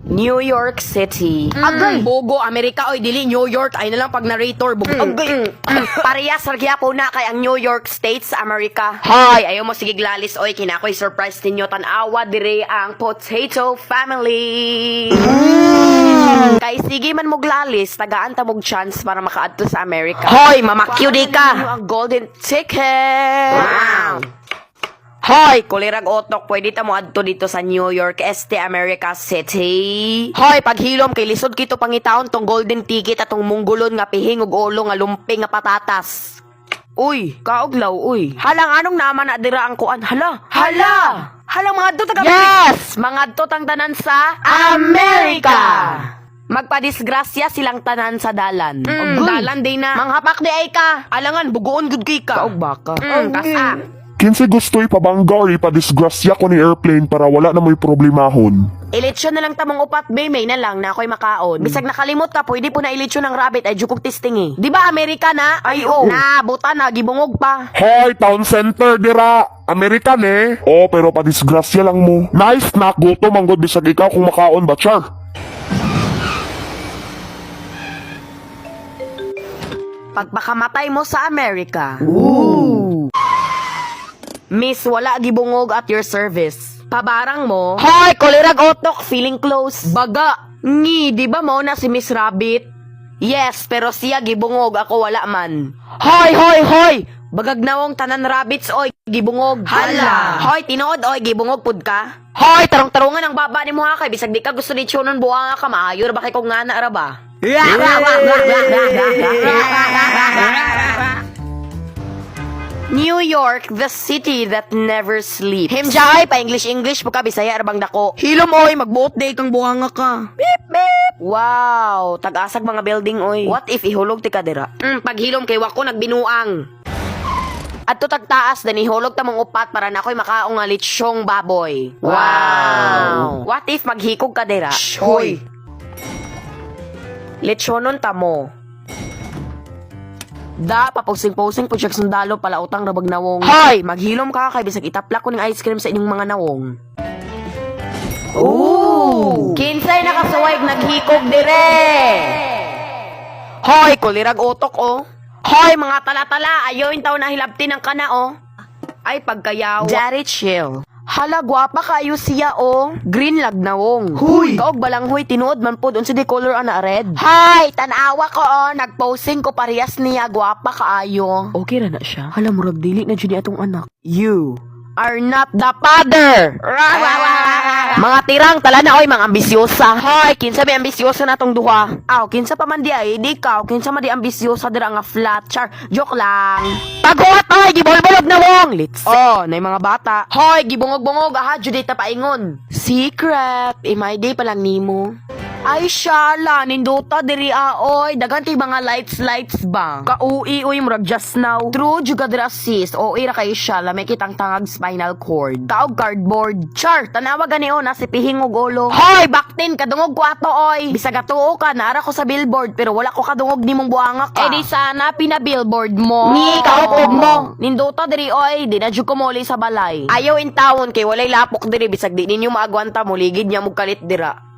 New York City. Agay! Bogo, Amerika, oy, dili New York. Ay na lang pag narrator. Bogo. Agay! Parehas ra gyapon na kay ang New York State sa Amerika. Hoy, ayaw mo sige glalis oy, kinakoy surprise ninyo, tan-awa dire ang Potato Family. Kay sige man mo glalis, tagaan ta mog chance para makaadto sa Amerika. Hoy, mamakyu di ka. Ang golden ticket. Wow. Hoy, kulirag otok, pwede ta mo adto dito sa New York, Este America City. Hoy, paghilom kay lisod kito pangitaon tong golden ticket atong munggulon nga pihing ug ulo nga lumping nga patatas. Uy, kauglaw, uy. Halang anong naman na dira ang kuan? Hala, hala! Halang mga adto taga. Yes! Mga adto tang tanan sa America! Magpadisgrasya silang tanan sa dalan. Dalan day na. Manghapak di ay ka. Alangan, bugoon gud kay ka. Kaog baka. Kasa. Kinsa gusto'y pabangga or ipadisgrasya ko ni airplane para wala na mo'y problemahon. Ilitsyon na lang tamong upat, be, may na lang na ako'y makaon. Bisag nakalimot ka, pwede po na ilitsyon ng rabbit ay jukog testing eh. Di ba Amerika na? Ay, oo. Na, buta na, gibungog pa. Hoy, town center dira! American eh! Oh, pero padisgrasya lang mo. Nice na, gutom ang good bisag ikaw kung makaon ba, char? Pagpakamatay mo sa Amerika. Ooh. Miss, wala gibungog at your service. Pabarang mo. Hoy, kolerag otok, feeling close. Baga. Ngi, di ba mo na si Miss Rabbit? Yes, pero siya gibungog, ako wala man. Hoy, hoy, hoy! Bagag nawong tanan rabbits, oy, gibungog. Hala! Hoy, tinuod, oy, gibungog pud ka. Hoy, tarong-tarungan ang baba ni mo ha, kay bisag di ka gusto ni Chunon buha nga ka, maayo ra ba kay kung nga na ra ba? New York, the city that never sleeps. Himjay, pa English English po ka Bisaya ra bang dako. Hilom oy, magbuot day kang buhanga ka. Beep, beep. Wow, tag-asag mga building oy. What if ihulog ti kadira? Paghilom kay wako nagbinuang. Adto tagtaas dan ihulog ta mong upat para na ako'y makaong nga litsyong baboy. Wow. What if maghikog ka dira? Hoy. Litsyonon ta mo. Da, paposing-posing po siya sundalo pala utang rabag nawong. Hoy, maghilom ka kay bisag itaplak ko ng ice cream sa inyong mga nawong. Ooh! Kinsay nakasuway naghikog dire. Hoy, kulirag utok oh. Hoy, mga tala-tala, ayaw yung tao na hilabti ng kana oh. Ay, pagkayaw. Daddy chill. Hala, gwapa kayo siya oh. Green lag nawong. Huy! Kaog balanghoy tinuod man pod unsa di color ana red. Hay, tan-awa ko oh, nagposing ko parehas niya, gwapa kaayo. Okay ra na siya. Hala, murag dili na jud ni atong anak. You are not the father. Mga tirang tala na oy mga ambisyosa. Hoy, kinsa may ambisyosa na tong duha? Aw, kinsa pa man di ay di ka, kinsa man di ambisyosa dira nga flat char. Joke lang. Paghuwat oy, gibolbolog na wong. Let's. Oh, nay mga bata. Hoy, gibungog-bungog aha jud ta paingon. Secret, imay day pa lang nimo. Ay shala, nindota diri aoy, daghan kay mga lights lights ba. Kauwi oy murag just now. True jud ka dira sis, oy ra kay shala may kitang tangag spinal cord. Kaog cardboard. Char, tanawa gani o na si pihing og ulo. Hoy, baktin kadungog ko ato oy. Bisag atuo ka naara ko sa billboard pero wala ko kadungog nimong buanga ka. Eh di sana pina-billboard mo. Ni kaupog mo. Nindota diri oy, di na jud ko moli sa balay. Ayaw in tawon kay walay lapok diri bisag di ninyo maagwanta mo ligid niya mo kalit dira.